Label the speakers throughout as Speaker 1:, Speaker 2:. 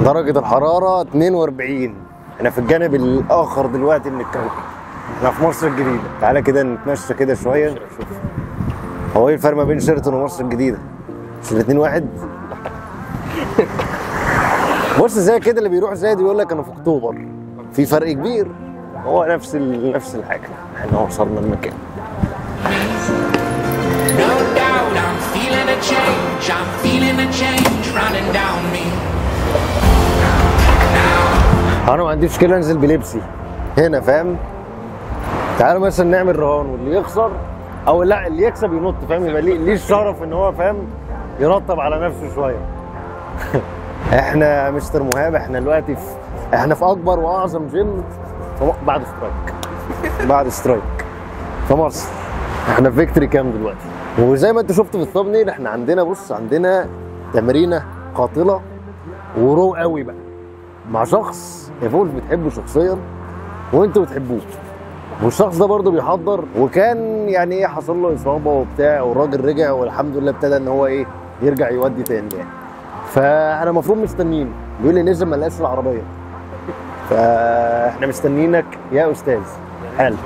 Speaker 1: درجة الحرارة 42. احنا في الجانب الآخر دلوقتي من الكوكب، احنا في مصر الجديدة. تعالى كده نتمشى كده شوية نشوف هو ايه الفرق ما بين شيراتون ومصر الجديدة؟ مش الاتنين واحد؟ بص زي كده اللي بيروح زايد يقول لك انا في اكتوبر، في فرق كبير، هو نفس نفس الحاجة. احنا وصلنا المكان. انا ما عنديش مشكلة انزل بلبسي هنا، فاهم؟ تعالوا مثلا نعمل رهان، واللي يخسر او لا اللي يكسب ينط، فاهم؟ يبقى ليه الشرف ان هو فاهم يرطب على نفسه شوية. احنا مستر مهاب، احنا دلوقتي في احنا في اكبر واعظم جيم بعد سترايك، بعد سترايك في مصر. احنا في Victory Camp دلوقتي، وزي ما انتوا شفتوا في ال thumbnail احنا عندنا، بص عندنا تمرينه قاتله و raw قوي بقى مع شخص ايفولف بتحبه شخصيا وانتوا بتحبوه، والشخص ده برضه بيحضر، وكان يعني ايه حصل له اصابه وبتاع، والراجل رجع والحمد لله ابتدى ان هو ايه يرجع يودي تاني يعني. فاحنا المفروض مستنيين، بيقول لي نزل ما لقاش العربية، فاحنا مستنيينك يا استاذ. حلو،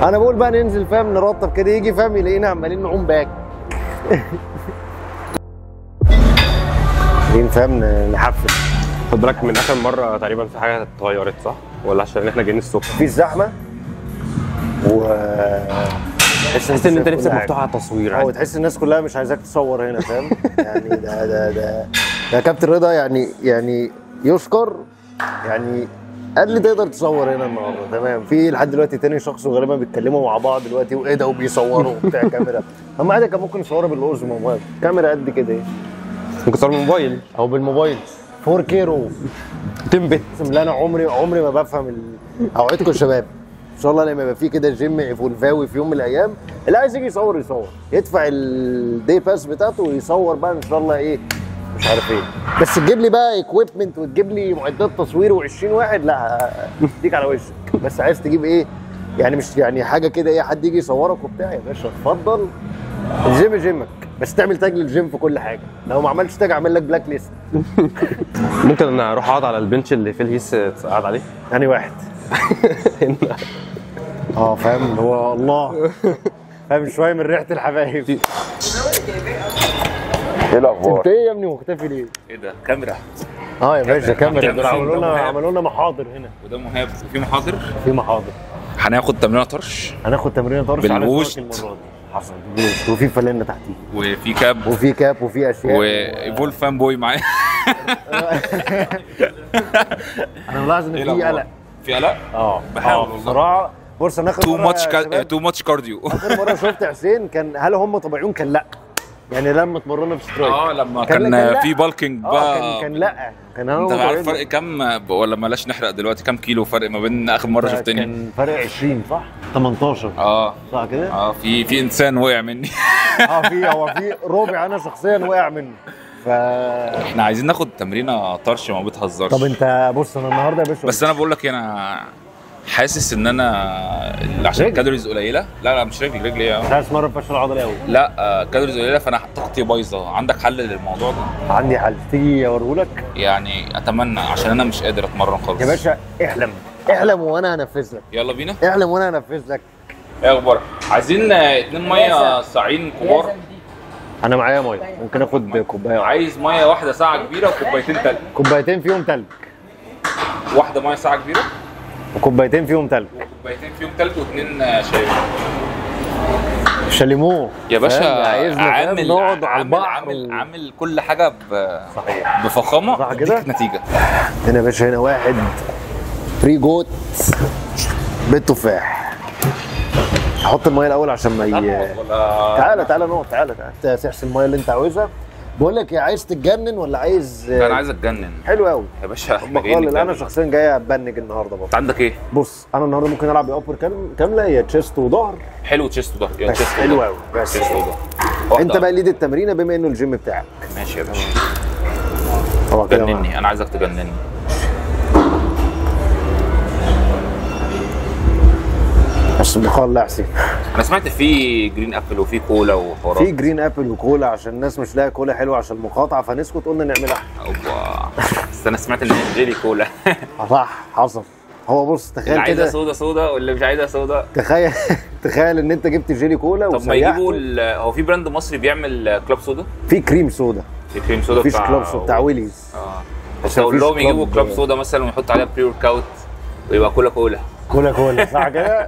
Speaker 1: انا بقول بقى ننزل فاهم نرطب كده، يجي فاهم يلاقينا عمالين نعوم back. فاهم نحفل.
Speaker 2: خد بالك من اخر مرة تقريبا في حاجة اتغيرت صح؟ ولا عشان احنا جايين الصبح؟
Speaker 1: في زحمة و
Speaker 2: تحس ان انت نفسك مفتوحة على التصوير،
Speaker 1: او تحس الناس كلها مش عايزاك تصور هنا، فاهم؟ يعني ده ده ده ده كابتن رضا يعني يشكر، يعني قال لي تقدر تصور هنا النهارده، تمام. في لحد دلوقتي تاني شخص وغالبا بيتكلموا مع بعض دلوقتي وايه ده وبيصوروا وبتاع كاميرا. هم عادي كان ممكن يصوروا بال Osmo موبايل، كاميرا قد كده ايه،
Speaker 2: ممكن تصور بالموبايل
Speaker 1: او بالموبايل 4K raw
Speaker 2: تنبت.
Speaker 1: اقسم بالله انا عمري ما بفهم اوعدكم يا شباب ان شاء الله لما يبقى في كده جيم ايفولفاوي في يوم من الايام، اللي عايز يجي يصور يصور، يدفع ال day pass بتاعته ويصور بقى ان شاء الله ايه مش عارف ايه، بس تجيب لي بقى equipment وتجيب لي معدات تصوير و20 واحد، لا اديك على وشك. بس عايز تجيب ايه يعني، مش يعني حاجة كده ايه حد يجي يصورك وبتاع، يا باشا اتفضل الجيم جيمك، بس تعمل tag لل gym في كل حاجة، لو ما عملتش tag اعمل لك black list.
Speaker 2: ممكن انا اروح اقعد على ال bench اللي في الهيس قاعد عليه؟
Speaker 1: يعني واحد اه فاهم، هو الله فاهم شوية من ريحه الحبايب.
Speaker 3: ايه الاخبار؟
Speaker 1: انت ايه يا ابني مختفي ليه؟
Speaker 3: ايه ده؟ كاميرا.
Speaker 1: اه يا باشا كاميرا، دول عملوا لنا محاضر هنا،
Speaker 3: وده مهاب، وفي محاضر؟
Speaker 1: في محاضر.
Speaker 3: هناخد تمرينه طرش،
Speaker 1: هناخد تمرينه طرش
Speaker 3: على ال boost
Speaker 1: المرة دي. حصل بال boost، وفي فلانه تحتيه،
Speaker 3: وفي cap،
Speaker 1: وفي cap، وفي اشياء،
Speaker 3: وايفولف fan boy معايا.
Speaker 1: انا ملاحظ ان في قلق،
Speaker 3: في قلق؟
Speaker 1: اه
Speaker 3: بحاول والله
Speaker 1: بصراحة. بص انا اخر
Speaker 3: too much too much cardio.
Speaker 1: اخر مرة شفت حسين كان هل هم طبيعيون؟ كان لا، يعني لما اتمرنا في سترايك
Speaker 3: لما كان في bulking بقى
Speaker 1: كان لا كان
Speaker 3: انت عارف فرق كام ولا بلاش نحرق دلوقتي؟ كام كيلو فرق ما بين اخر مرة شفتني؟
Speaker 1: كان فرق 20 صح؟ 18 صح كده؟
Speaker 3: في انسان وقع مني.
Speaker 1: في هو في ربع انا شخصيا وقع مني. ف
Speaker 3: احنا عايزين ناخد تمرينه طرش ما بتهزرش.
Speaker 1: طب انت بص انا النهارده يا باشا،
Speaker 3: بس انا بقول لك انا حاسس ان انا عشان ال calories قليله. لا لا مش رجلي
Speaker 1: مش عايز اتمرن فشل عضلي قوي.
Speaker 3: لا calories قليله، فانا طاقتي بايظة. عندك حل للموضوع ده؟
Speaker 1: عندي حل، تيجي اوريهولك؟
Speaker 3: يعني اتمنى، عشان انا مش قادر اتمرن خالص
Speaker 1: يا باشا. احلم احلم وانا هنفذ لك.
Speaker 3: يلا بينا.
Speaker 1: احلم وانا هنفذ لك.
Speaker 3: ايه اخبارك؟ عايزين 2 مية ساعين كبار.
Speaker 1: انا معايا مية، ممكن اخد كوباية.
Speaker 3: عايز مية واحدة ساعة كبيرة وكوبايتين تلج.
Speaker 1: كوبايتين فيهم تلج.
Speaker 3: واحدة مية ساعة كبيرة
Speaker 1: وكوبايتين فيهم تلج.
Speaker 3: وكوبايتين فيهم تلج واثنين شاي.
Speaker 1: شاليمو
Speaker 3: يا باشا.
Speaker 1: عايزنا نقعد على البحر.
Speaker 3: عامل كل حاجة
Speaker 1: صحيح
Speaker 3: بفخامه،
Speaker 1: صح كده؟
Speaker 3: نتيجة.
Speaker 1: هنا يا باشا، هنا واحد Pre Goat بالتفاح. حط المية الاول عشان ما تعالى تعالى نقعد، تعالى تعالى تحسن المية اللي انت عاوزها. بقول لك عايز تتجنن ولا عايز؟
Speaker 3: انا عايز اتجنن.
Speaker 1: حلو قوي
Speaker 3: يا باشا. احنا جايين.
Speaker 1: انا شخصيا جاي اتبنج النهارده برضه.
Speaker 3: انت عندك ايه؟
Speaker 1: بص انا النهارده ممكن العب يا upper كاملة يا chest وظهر.
Speaker 3: حلو chest وظهر، يا chest
Speaker 1: حلو قوي. بس
Speaker 3: chest وظهر.
Speaker 1: انت بقى lead التمرينه بما انه الجيم بتاعك.
Speaker 3: ماشي يا باشا. جنني، انا عايزك تجنني.
Speaker 1: بس بقال الله يا حسين.
Speaker 3: انا سمعت في green apple وفي كولا وحوارات.
Speaker 1: في green apple وكولا عشان الناس مش لاقيه كولا حلوة عشان المقاطعة، فنسكت قلنا نعملها.
Speaker 3: اوبا، بس انا سمعت ان جيلي كولا.
Speaker 1: صح حصل. هو بص تخيل
Speaker 3: اللي عايزها
Speaker 1: كده،
Speaker 3: صودا صودا واللي مش عايزها صودا.
Speaker 1: تخيل تخيل ان انت جبت جيلي كولا.
Speaker 3: طب ما يجيبوا، هو في brand مصري بيعمل club soda؟
Speaker 1: في cream soda.
Speaker 3: في cream soda
Speaker 1: مفيش club soda بتاع ويليز.
Speaker 3: بس اقول لهم يجيبوا club soda مثلا ويحطوا عليها pre-workout ويبقى كولا كولا.
Speaker 1: كولا كولا صح كده؟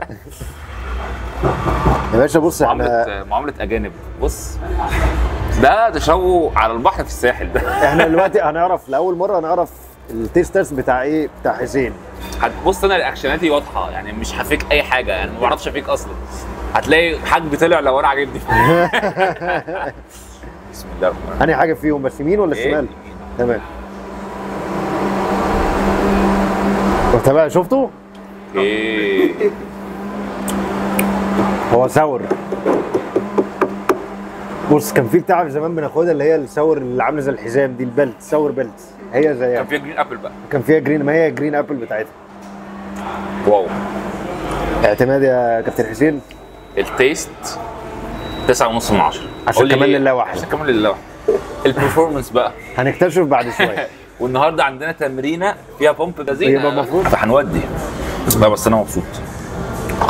Speaker 1: يا باشا بص احنا
Speaker 3: معاملة اجانب. بص ده تشربه على البحر في الساحل ده.
Speaker 1: احنا دلوقتي هنعرف لاول مرة، هنعرف ال taste test بتاع ايه، بتاع حسين.
Speaker 3: هتبص انا reaction اتي واضحة يعني، مش ه fake اي حاجة يعني، ما بعرفش ا fake اصلا. هتلاقي حاجبي طلع لو انا عاجبني. بسم الله الرحمن الرحيم.
Speaker 1: انهي حاجة فيهم بس، يمين ولا شمال؟ تمام تمام. شفته؟
Speaker 3: ايه
Speaker 1: هو sour. بص كان في بتاع زمان بناخدها اللي هي ال sour اللي عامله زي الحزام دي، ال belt، sour belt، هي زيها.
Speaker 3: كان فيها green apple بقى.
Speaker 1: كان فيها green، ما هي green apple بتاعتها.
Speaker 3: wow.
Speaker 1: اعتماد يا كابتن حسين.
Speaker 3: ال taste 9.5 من 10.
Speaker 1: عشان كمان لله واحد.
Speaker 3: عشان كمان لله واحد. ال performance بقى
Speaker 1: هنكتشف بعد شوية.
Speaker 3: والنهارده عندنا تمرينه فيها pump بنزينة،
Speaker 1: يبقى المفروض
Speaker 3: فهنودي. لا بس انا مبسوط.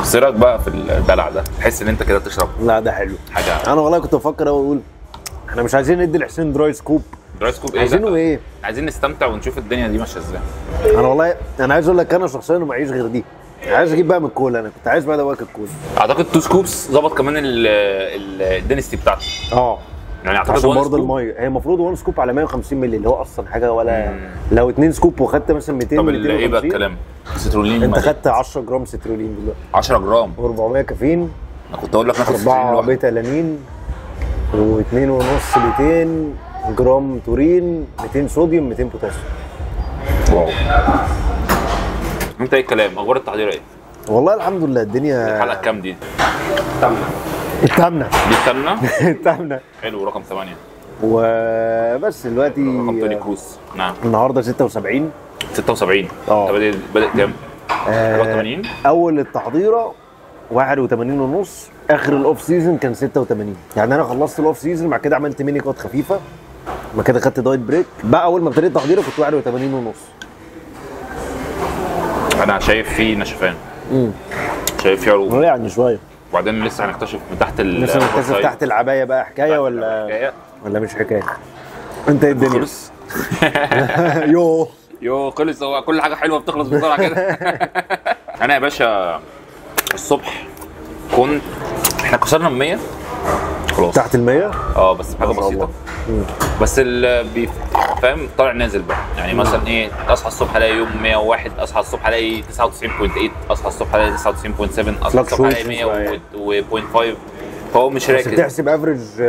Speaker 3: بس ايه رايك بقى في الدلع ده؟ تحس ان انت كده تشرب.
Speaker 1: لا ده حلو
Speaker 3: حاجة.
Speaker 1: انا والله كنت بفكر اقول احنا مش عايزين ندي لحسين dry scoop.
Speaker 3: dry scoop ايه؟
Speaker 1: عايزينه ايه؟
Speaker 3: عايزين نستمتع ونشوف الدنيا دي ماشية ازاي.
Speaker 1: انا والله انا عايز اقول لك انا شخصيا ما معيش غير دي. عايز اجيب بقى من الكولا، انا كنت عايز بقى ادوقك الكولا.
Speaker 3: اعتقد 2 scoops ظبط كمان ال density بتاعته. يعني اعتقد
Speaker 1: عشان برضه المية هي المفروض 1 scoop على 150 مللي اللي هو اصلا حاجة ولا لو 2 scoop وخدت مثلا 200.
Speaker 3: طب ايه بقى الكلام؟ سيترولين.
Speaker 1: انت خدت 10 جرام سيترولين دلوقتي.
Speaker 3: 10 جرام
Speaker 1: و400 كافيين.
Speaker 3: انا كنت اقول لك ناخد
Speaker 1: 4 beta alanine و2.5 200 جرام تورين، 200 صوديوم، 200 بوتاسيوم.
Speaker 3: wow. انت ايه الكلام؟ اخبار التحضير ايه؟
Speaker 1: والله الحمد لله الدنيا.
Speaker 3: الحلقة كام دي؟
Speaker 1: الثامنة.
Speaker 3: دي الثامنة؟
Speaker 1: الثامنة.
Speaker 3: حلو، رقم 8.
Speaker 1: وبس دلوقتي
Speaker 3: رقم توني كروس. نعم.
Speaker 1: النهارده 76.
Speaker 3: 76. انت بادئ كام؟ 84.
Speaker 1: اول التحضيره 81.5، اخر ال off season كان 86. يعني انا خلصت ال off season بعد كده عملت mini cut خفيفة، بعد كده خدت diet break بقى. اول ما ابتديت تحضيره كنت 81.5.
Speaker 3: انا شايف فيه نشفان. شايف فيه عروق
Speaker 1: يعني شوية.
Speaker 3: وبعدين لسه هنكتشف من تحت
Speaker 1: لسه هنكتشف تحت العباية بقى حكاية ولا حكاية؟ ولا مش حكاية. انت ايه الدنيا؟
Speaker 3: خلص.
Speaker 1: يو
Speaker 3: يو خلص. هو كل حاجة حلوة بتخلص بسرعة كده. انا يا باشا الصبح كنت، احنا كسرنا ال 100 خلاص.
Speaker 1: تحت ال 100؟
Speaker 3: بس بحاجة بسيطة. بس اللي فاهم طالع نازل بقى يعني. مثلا ايه، اصحى الصبح الاقي يوم 101، اصحى الصبح الاقي 99.8، اصحى الصبح الاقي 99.7، اصحى الصبح الاقي 100.5. فهو مش راكز.
Speaker 1: بس بتحسب average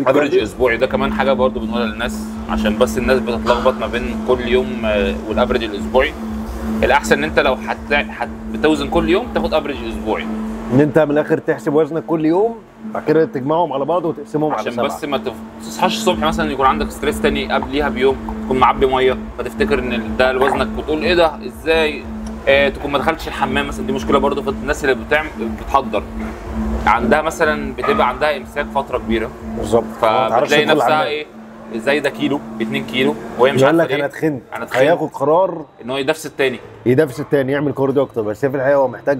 Speaker 3: average اسبوعي. ده كمان حاجة برضو بنقولها للناس عشان بس الناس بتتلخبط ما بين كل يوم وال average الاسبوعي. الاحسن ان انت لو بتوزن كل يوم تاخد average اسبوعي،
Speaker 1: ان انت من الاخر تحسب وزنك كل يوم بعد كده تجمعهم على بعض وتقسمهم على 7،
Speaker 3: عشان بس ما تصحاش الصبح مثلا يكون عندك stress تاني قبليها بيوم، تكون معبي مية فتفتكر ان ده وزنك وتقول ايه ده ازاي. تكون ما دخلتش الحمام مثلا، دي مشكلة برضو في الناس اللي بتحضر عندها مثلا بتبقى عندها امساك فترة كبيرة
Speaker 1: بالظبط،
Speaker 3: فبتلاقي نفسها ايه ازاي ده كيلو 2 كيلو وهي مش
Speaker 1: عارفه
Speaker 3: لك
Speaker 1: انا اتخنت. هياخد قرار
Speaker 3: ان هو يدفس التاني،
Speaker 1: يدفس التاني، يعمل cardio اكتر. بس في الحقيقة هو محتاج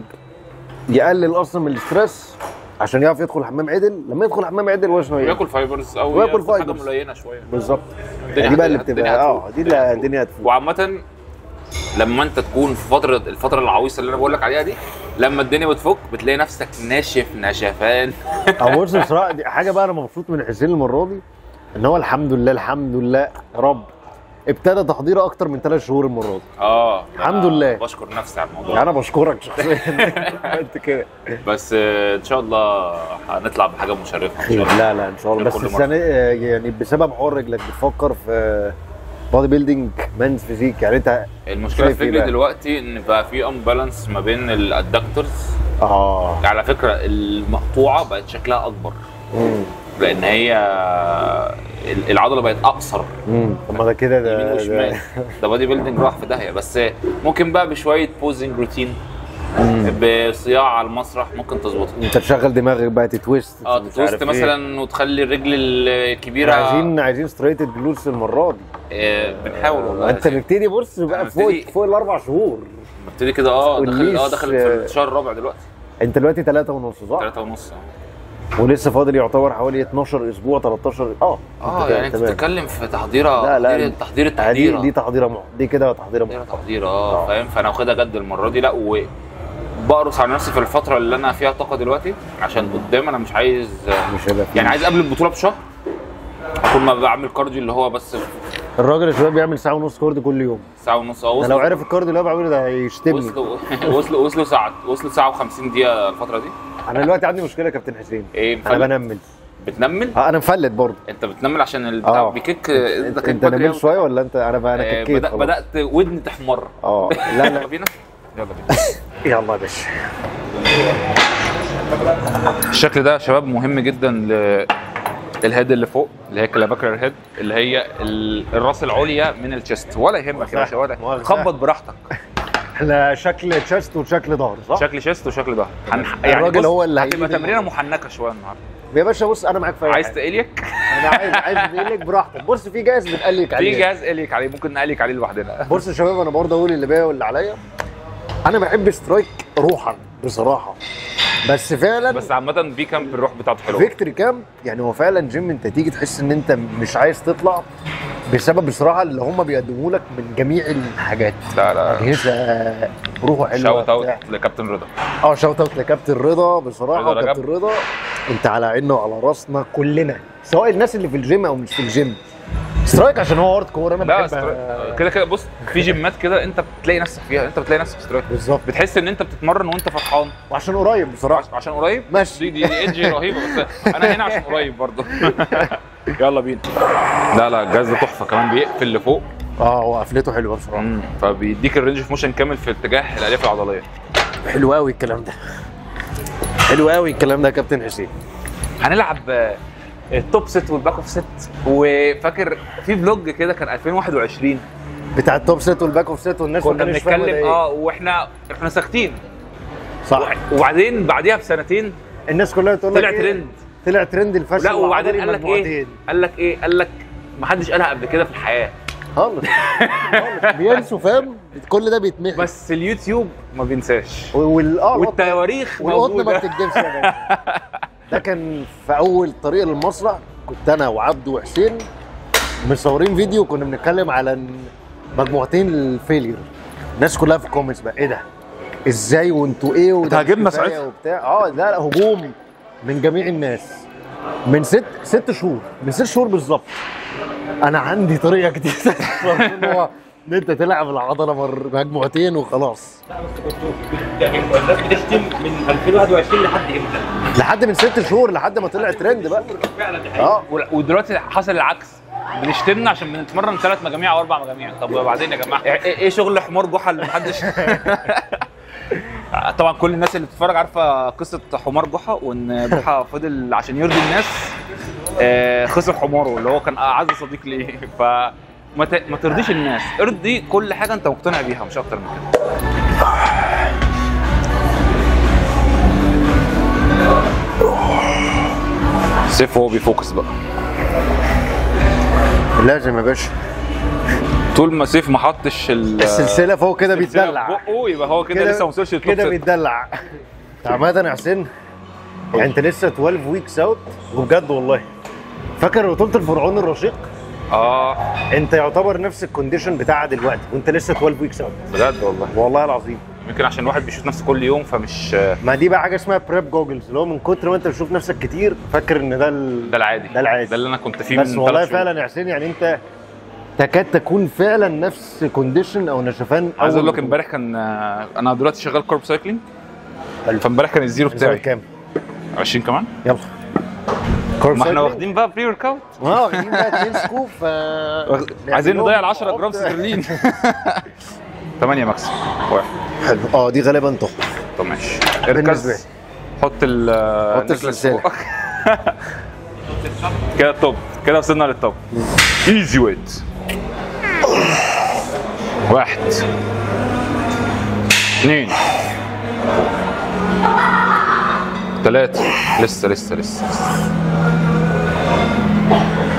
Speaker 1: يقلل اصلا من ال stress عشان يعرف يدخل حمام عدل. لما يدخل حمام عدل وزنه
Speaker 3: ياكل fibers او ياكل حاجة ملينه شوية
Speaker 1: بالظبط. دي بقى اللي بتبقى دي اللي الدنيا هتفوق.
Speaker 3: وعامة لما انت تكون في فترة، الفترة العويصه اللي انا بقول لك عليها دي، لما الدنيا بتفك بتلاقي نفسك ناشف نشفان.
Speaker 1: بص بصراحة دي حاجة بقى انا مبسوط من حسين المرة دي، ان هو الحمد لله الحمد لله رب ابتدى تحضيره اكتر من 3 شهور المرة دي. الحمد لله،
Speaker 3: بشكر نفسي على الموضوع.
Speaker 1: انا بشكرك شخصيا انت كده.
Speaker 3: بس ان شاء الله هنطلع بحاجة مشرفة ان شاء الله.
Speaker 1: لا لا ان شاء الله. بس السنة يعني بسبب حوار رجلك بتفكر في bodybuilding men's physique يعني انت
Speaker 3: المشكلة في رجلي دلوقتي ان بقى في imbalance ما بين ال adductors. على فكرة المقطوعة بقت شكلها اكبر. لان هي العضلة بقت اقصر.
Speaker 1: طب ما ده كده ده
Speaker 3: يمين وشمال ده bodybuilding راح في داهية. بس ممكن بقى بشوية posing routine بصياعه على المسرح ممكن تظبطها.
Speaker 1: انت تشغل دماغك بقى، ت twist
Speaker 3: ت twist مثلا وتخلي الرجل الكبيرة.
Speaker 1: عايزين striated glutes المرة دي.
Speaker 3: بنحاول والله.
Speaker 1: انت بتبتدي بص بقى فوق ال4 شهور
Speaker 3: ببتدي كده. داخل في الشهر الرابع دلوقتي.
Speaker 1: انت دلوقتي 3.5 صح؟
Speaker 3: 3.5
Speaker 1: ولسه فاضل يعتبر حوالي 12 اسبوع 13.
Speaker 3: يعني انت بتتكلم في تحضيره. لا تحضير التحضيره
Speaker 1: دي تحضيره دي كده تحضيره
Speaker 3: تحضيره. فاهم. فانا واخدها جد المرة دي. لا وبقرص على نفسي في الفترة اللي انا فيها طاقة دلوقتي، عشان قدام انا مش عايز، يعني عايز قبل البطولة بشهر اكون ما بعمل cardio اللي هو بس.
Speaker 1: الراجل يا شباب بيعمل 1.5 ساعة cardio كل يوم.
Speaker 3: 1.5 ساعة.
Speaker 1: لو عرف ال cardio اللي هو بعمله ده هيشتمني.
Speaker 3: وصلوا ساعة، وصلوا ساعة و50 دقيقة الفترة دي.
Speaker 1: انا دلوقتي عندي مشكلة يا كابتن حسين.
Speaker 3: ايه؟
Speaker 1: انا بنمل.
Speaker 3: بتنمل؟
Speaker 1: انا مفلت برضه.
Speaker 3: انت بتنمل عشان البتاع بي kick.
Speaker 1: انت نمل شوية ولا انت؟ انا كيكيت.
Speaker 3: بدات ودني تحمر.
Speaker 1: لا لا
Speaker 3: يلا بينا يلا بينا.
Speaker 1: يلا يا باشا.
Speaker 3: الشكل ده يا شباب مهم جدا لل head اللي فوق، اللي هي clavicular head، اللي هي الراس العليا من ال chest. ولا يهمك يا باشا، ولا خبط براحتك.
Speaker 1: احنا شكل chest وشكل ظهر صح؟
Speaker 3: شكل chest وشكل ظهر.
Speaker 1: يعني الراجل هو اللي
Speaker 3: هتبقى تمرينه محنكة شوية النهارده
Speaker 1: يا باشا. بص انا معاك في اي
Speaker 3: عايز ت iliac؟
Speaker 1: انا عايز iliac براحتك. بص في جهاز بت iliac عليه،
Speaker 3: في جهاز iliac عليه، ممكن ن iliac عليه لوحدنا.
Speaker 1: بص يا شباب انا برضه اقول اللي بيا واللي عليا. انا بحب Strike روحا بصراحة، بس فعلا
Speaker 3: بس عامة في camp الروح بتاعته حلوة.
Speaker 1: Victory Camp يعني هو فعلا جيم انت تيجي تحس ان انت مش عايز تطلع، بسبب بصراحة اللي هم بيقدموه لك من جميع الحاجات.
Speaker 3: لا لا
Speaker 1: اجهزة روحه حلوة.
Speaker 3: shout out لكابتن رضا.
Speaker 1: shout out لكابتن رضا بصراحة. كابتن رضا انت على عيننا وعلى راسنا كلنا، سواء الناس اللي في الجيم او مش في الجيم. Strike عشان هو hardcore انا بحب
Speaker 3: كده كده. بص في جيمات كده انت بتلاقي نفسك فيها، انت بتلاقي نفسك في Strike
Speaker 1: بالظبط.
Speaker 3: بتحس ان انت بتتمرن وانت فرحان،
Speaker 1: وعشان قريب بصراحة.
Speaker 3: عشان قريب
Speaker 1: ماشي.
Speaker 3: دي edge رهيبة، بس انا هنا عشان قريب برضه. يلا بينا. لا لا الجهاز ده تحفة كمان، بيقفل لفوق.
Speaker 1: هو قفلته حلوة بصراحة،
Speaker 3: فبيديك ال range of motion كامل في اتجاه الالياف العضلية.
Speaker 1: حلو قوي الكلام ده، حلو قوي الكلام ده يا كابتن حسين.
Speaker 3: هنلعب ال top set وال back off set. وفاكر في vlog كده كان 2021
Speaker 1: بتاع ال top set وال back off set، والناس
Speaker 3: كنا بنتكلم واحنا ساكتين
Speaker 1: صح.
Speaker 3: وبعدين بعديها بسنتين
Speaker 1: الناس كلها تقول لك
Speaker 3: طلع ترند،
Speaker 1: طلع ترند الفشل.
Speaker 3: لا وبعدين قال لك ايه؟ قال لك ايه؟ قال لك ما حدش قالها قبل كده في الحياة
Speaker 1: خالص. بينسوا فاهم، كل ده بيتمحي،
Speaker 3: بس اليوتيوب ما بينساش، والتواريخ
Speaker 1: والقطن ما بتكدبش يا باشا. ده كان في اول طريق للمسرح، كنت انا وعبده وحسين مصورين فيديو، كنا بنتكلم على مجموعتين ال failure. الناس كلها في ال comments بقى ايه ده؟ ازاي وانتوا ايه؟ وده
Speaker 3: هاجمنا ساعتها
Speaker 1: وبتاع. لا لا هجوم من جميع الناس من ست شهور، من 6 شهور بالظبط. انا عندي طريقه جديدة هو ان انت تلعب العضلة مجموعتين وخلاص.
Speaker 4: لا بس كنتوا الناس بتشتم من 2021 لحد امتى؟
Speaker 1: لحد من 6 شهور، لحد ما طلع ترند بقى
Speaker 4: فعلا. دي حقيقة.
Speaker 3: ودلوقتي حصل العكس، بنشتمنا عشان بنتمرن 3 مجاميع او 4 مجاميع. طب وبعدين يا جماعة ايه شغل حمار جحا اللي محدش طبعا كل الناس اللي بتتفرج عارفه قصة حمار جحا، وان جحا فضل عشان يرضي الناس خسر حماره اللي هو كان اعز صديق ليه. فما ترضيش الناس، ارضي كل حاجة انت مقتنع بيها، مش اكتر من كده. سيف هو بي focus بقى.
Speaker 1: لازم يا باشا.
Speaker 3: طول ما سيف ما حطش
Speaker 1: السلسلة فوق كده بيتدلع
Speaker 3: بقه، يبقى هو كده لسه ما وصلش لل top
Speaker 1: كده بيتدلع. عامة يا حسين يعني انت لسه 12 weeks out، وبجد والله فاكر بطولة الفرعون الرشيق؟ انت يعتبر نفس ال condition بتاعها دلوقتي وانت لسه 12 weeks out.
Speaker 3: بجد والله؟
Speaker 1: والله العظيم.
Speaker 3: يمكن عشان الواحد بيشوف نفسه كل يوم فمش،
Speaker 1: ما دي بقى حاجة اسمها prep goggles، اللي هو من كتر ما انت بتشوف نفسك كتير فاكر ان ده
Speaker 3: ده العادي،
Speaker 1: ده العادي،
Speaker 3: ده اللي انا كنت فيه.
Speaker 1: بس والله فعلا يا حسين يعني انت تكاد تكون فعلا نفس condition او نشفان.
Speaker 3: عايز اقول لك امبارح كان، انا دلوقتي شغال carb cycling، فامبارح كان ال zero بتاعي
Speaker 1: كام؟
Speaker 3: 20 كمان.
Speaker 1: يلا
Speaker 3: ما احنا واخدين بقى pre workout،
Speaker 1: واخدين بقى 2 scoop،
Speaker 3: عايزين نضيع ال 10 جرام سترلين. 8 max واحد.
Speaker 1: حلو. دي غالبا تحفة.
Speaker 3: طب ماشي، اركز، حط
Speaker 1: حط السلسلة
Speaker 3: كده. ال top كده وصلنا لل top. easy weight. 1 2 3، لسه لسه لسه،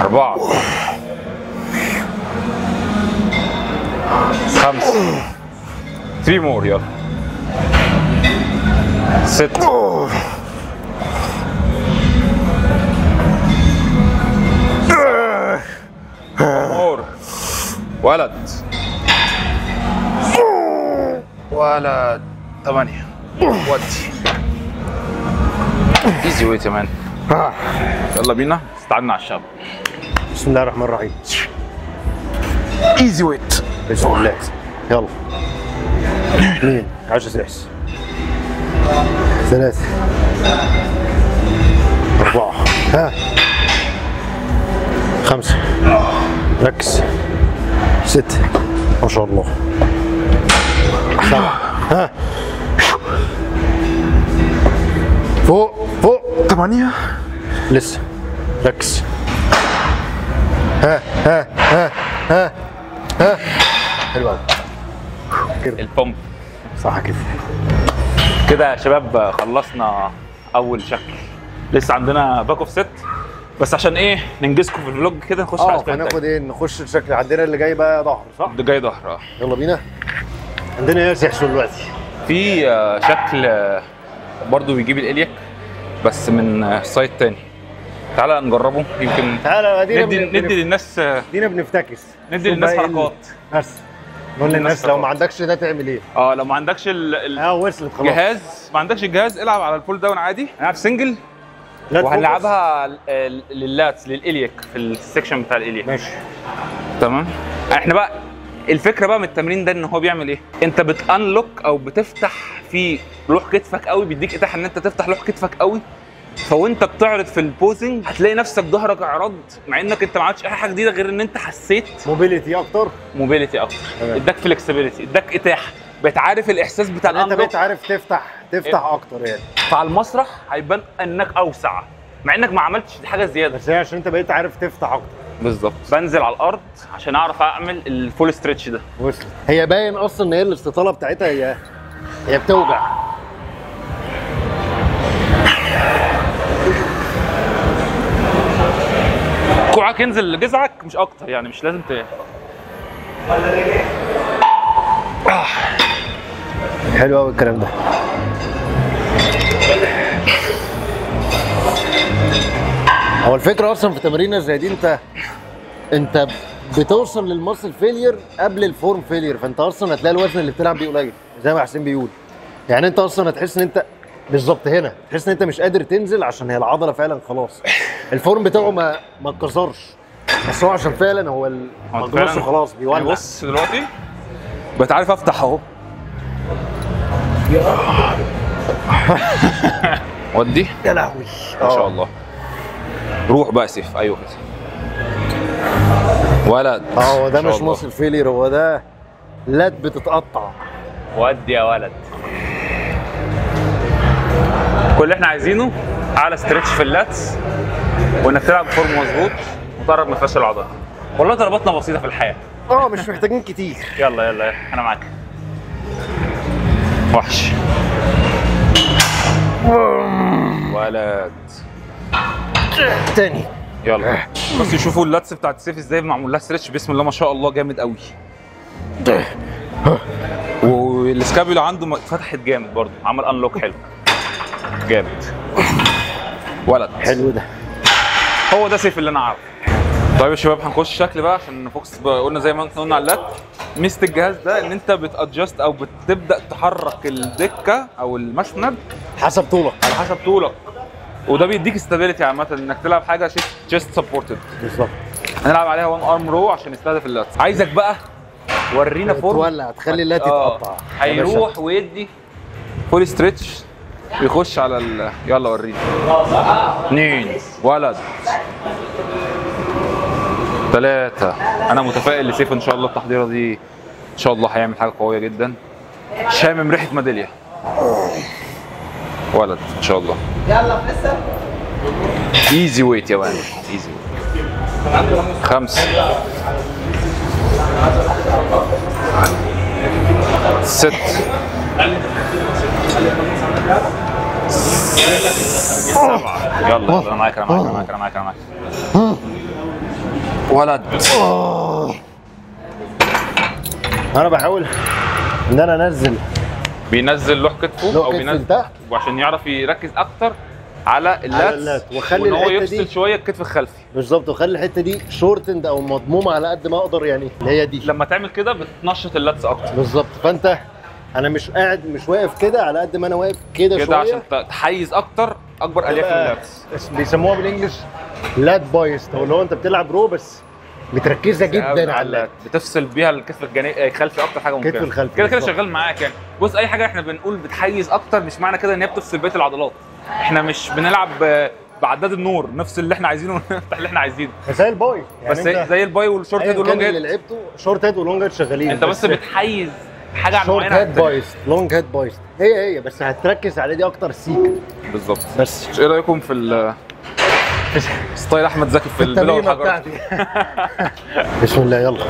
Speaker 3: 4، 5، 3 more، يلا 6، more، ولد ولد، 8، ودي easy weight يا man. يلا بينا، استعنا على الشباب.
Speaker 1: بسم الله الرحمن الرحيم.
Speaker 3: easy weight.
Speaker 1: بسم الله. يلا 2، 10 سحس، 3، 4، ها، 5، ركز، 6، ما شاء الله، 7، ها، فوق فوق،
Speaker 3: 8،
Speaker 1: لسه، ركز، ها ها ها ها ها، حلو قوي.
Speaker 3: ال pump
Speaker 1: صح كده.
Speaker 3: كده يا شباب خلصنا اول شكل، لسه عندنا back off set، بس عشان ايه ننجزكم في ال vlog كده نخش على الشكل.
Speaker 1: هناخد ايه؟ نخش الشكل عندنا اللي جاي بقى ظهر، صح؟
Speaker 3: اللي جاي ظهر.
Speaker 1: يلا بينا. عندنا ايه يا سحسو دلوقتي؟
Speaker 3: في شكل برضو بيجيب ال iliac بس من side تاني، تعالى نجربه، يمكن
Speaker 1: تعالى
Speaker 3: ندي للناس،
Speaker 1: دينا بنفتكس،
Speaker 3: ندي للناس حركات،
Speaker 1: بس نقول للناس لو ما عندكش ده تعمل ايه؟
Speaker 3: لو ما عندكش
Speaker 1: وصلت خلاص
Speaker 3: جهاز، ما عندكش الجهاز العب على ال pull down عادي. هنلعب single وهنلعبها لل lats، لل iliac، في ال section بتاع ال iliac.
Speaker 1: ماشي
Speaker 3: تمام. احنا بقى الفكرة بقى من التمرين ده ان هو بيعمل ايه؟ انت بت unlock او بتفتح في لوح كتفك قوي، بيديك اتاحة ان انت تفتح لوح كتفك قوي، فوانت بتعرض في ال posing هتلاقي نفسك ظهرك اعراض، مع انك انت ما عملتش اي حاجة جديدة غير ان انت حسيت
Speaker 1: mobility اكتر،
Speaker 3: mobility اكتر، اداك flexibility، اداك اتاحة، بقيت عارف الاحساس بتاع
Speaker 1: انت بقيت عارف تفتح اكتر يعني.
Speaker 3: فعلى المسرح هيبان انك اوسع مع انك ما عملتش حاجة زيادة،
Speaker 1: بس هي عشان انت بقيت عارف تفتح اكتر.
Speaker 3: بالظبط. بنزل على الارض عشان اعرف اعمل ال full stretch ده.
Speaker 1: وصلت. هي باين اصلا ان هي الاستطاله بتاعتها هي بتوجع.
Speaker 3: كوعك ينزل لجذعك مش اكتر يعني، مش لازم ت
Speaker 1: حلو قوي الكلام ده. هو الفكرة اصلا في تمرينه زي دي انت بتوصل لل muscle failure قبل ال form failure، فانت اصلا هتلاقي الوزن اللي بتلعب بيه قليل زي ما حسين بيقول. يعني انت اصلا هتحس ان انت بالظبط هنا تحس ان انت مش قادر تنزل عشان هي العضلة فعلا خلاص ال form بتاعه ما اتكسرش، بس هو عشان فعلا هو ما خلاص بيولع.
Speaker 3: يعني بص دلوقتي بقيت عارف افتح اهو. ودي
Speaker 1: يا لهوي
Speaker 3: ما شاء الله. روح بقى سيف. ايوه كده ولد.
Speaker 1: هو ده مش muscle failure، هو ده lat بتتقطع.
Speaker 3: ودي يا ولد. كل اللي احنا عايزينه اعلى stretch في ال lats، وانك تلعب form مظبوط وتقرب من فشل العضلة. والله ضرباتنا بسيطة في الحياة.
Speaker 1: مش محتاجين كتير.
Speaker 3: يلا يلا يلا انا معاك. وحش ولد.
Speaker 1: تاني
Speaker 3: يلا. بس يشوفوا ال lats بتاعت السيف ازاي معمول لها stretch، بسم الله ما شاء الله جامد قوي. وال scapula عنده اتفتحت جامد برضه، عمل unlock حلو جامد. ولد
Speaker 1: حلو ده،
Speaker 3: هو ده سيف اللي انا عارفه. طيب يا شباب هنخش شكل بقى عشان ن focus. قلنا زي ما احنا قلنا على ال lat، ميزة الجهاز ده ان انت بت adjust او بتبدا تحرك الدكة او المسند
Speaker 1: حسب طولك،
Speaker 3: على حسب طولك، وده بيديك stability عامة انك تلعب حاجة chest supported.
Speaker 1: بالظبط.
Speaker 3: هنلعب عليها 1 arm row عشان نستهدف ال lat. عايزك بقى ورينا form
Speaker 1: تولع، تخلي ال lat يتقطع.
Speaker 3: هيروح ويدي full stretch ويخش على ال... يلا ورينا. 2 ولد 3. انا متفائل لسيف ان شاء الله، التحضيره دي ان شاء الله هيعمل حاجة قوية جدا. شامم ريحه ميدالية ولد ان شاء الله.
Speaker 5: يلا لسه
Speaker 3: easy weight يا ولد، easy weight. 5 6 7. يلا انا معاك انا معاك انا معاك انا معاك انا معاك. ولد.
Speaker 1: انا بحاول ان انا انزل، بينزل
Speaker 3: لوح كتفه او بينزل
Speaker 1: تحت
Speaker 3: وعشان يعرف يركز اكتر على ال lats،
Speaker 1: وخلي الحتة دي
Speaker 3: يفصل شوية الكتف الخلفي.
Speaker 1: بالظبط، وخلي الحتة دي shortened او مضمومة على قد ما اقدر، يعني اللي هي دي
Speaker 3: لما تعمل كده بتنشط ال lats اكتر. بالظبط،
Speaker 1: فانت انا مش قاعد، مش واقف كده على قد ما انا واقف كده شوية كده
Speaker 3: عشان تحيز اكتر اكبر الياف ال lats.
Speaker 1: بيسموها بال English lat biased، او اللي هو انت بتلعب row بس متركزه جدا على ال lat،
Speaker 3: بتفصل بيها الكتف الخلفي اكتر حاجة ممكنة.
Speaker 1: الكتف الخلفي
Speaker 3: كده كده شغال معاك يعني. بص اي حاجة احنا بنقول بتحيز اكتر مش معنى كده ان هي بتفصل بقية العضلات. احنا مش بنلعب بعداد النور، نفس اللي احنا عايزينه ونفتح اللي احنا عايزينه.
Speaker 1: زي ال bi يعني،
Speaker 3: بس زي ال bi وال short head وال long head
Speaker 1: اللي لعبته short head و long head شغالين،
Speaker 3: انت بس بتحيز حاجة
Speaker 1: معينة. short head biased، long head biased، هي بس هتركز على دي اكتر سيك.
Speaker 3: بالظبط.
Speaker 1: بس
Speaker 3: ايه رايكم في style احمد زكي في البيضة والحجر؟
Speaker 1: بسم الله. يلا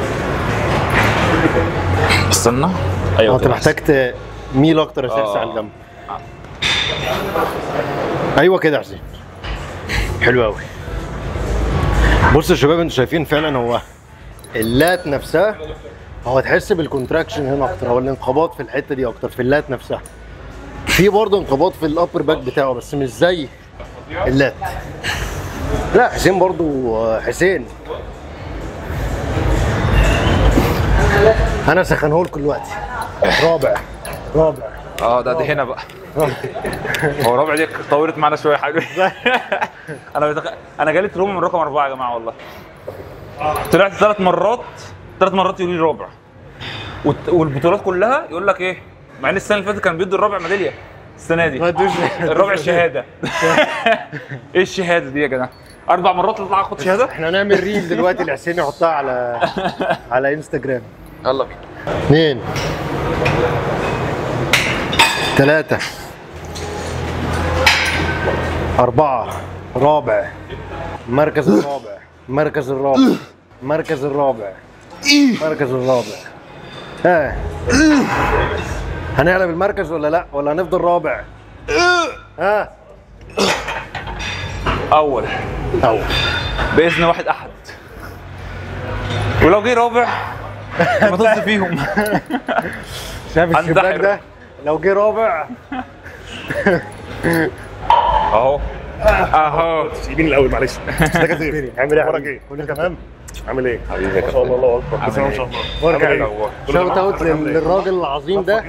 Speaker 3: استنى.
Speaker 1: ايوه انت محتاج تميل اكتر يا سيرسي على الجنب. ايوه كده يا حسين، حلو قوي. بصوا يا شباب، انتوا شايفين فعلا هو ال lat نفسها، هو تحس بال contraction هنا اكتر، او الانقباض في الحتة دي اكتر في ال lat نفسها. في برضه انقباض في ال upper back بتاعه بس مش زي ال lat. لا حسين برضه، حسين انا سخنة لكم دلوقتي. رابع رابع.
Speaker 3: ده هنا بقى. هو رابع دي طورت معانا شوية حاجة. انا جالي trauma من رقم 4 يا جماعة والله. طلعت 3 مرات، 3 مرات يقولوا لي رابع، والبطولات كلها يقول لك ايه، مع ان السنة اللي فاتت كان بيدوا الرابع ميدالية، السنة دي الرابع الشهادة. ايه الشهادة دي يا جماعة؟ 4 مرات تطلع اخد شهادة؟
Speaker 1: احنا هنعمل reel دلوقتي لحسين يحطها على انستجرام.
Speaker 3: يلا بينا.
Speaker 1: 2 3 4. رابع. مركز الرابع. مركز الرابع. مركز الرابع. مركز الرابع. ها هنعلى بالمركز ولا لا؟ ولا هنفضل رابع؟ ها
Speaker 3: اول باذن واحد احد، ولو جه رابع ما تص فيهم.
Speaker 1: شايف الشباك ده؟ لو جه رابع
Speaker 3: اهو اهو.
Speaker 5: سيبيني الاول معلش. عامل ايه؟ اخبارك ايه؟ كله تمام؟ عامل ايه؟ حبيبي ما شاء الله، الله اكبر، بسم الله ما شاء الله.
Speaker 1: shout out للراجل العظيم ده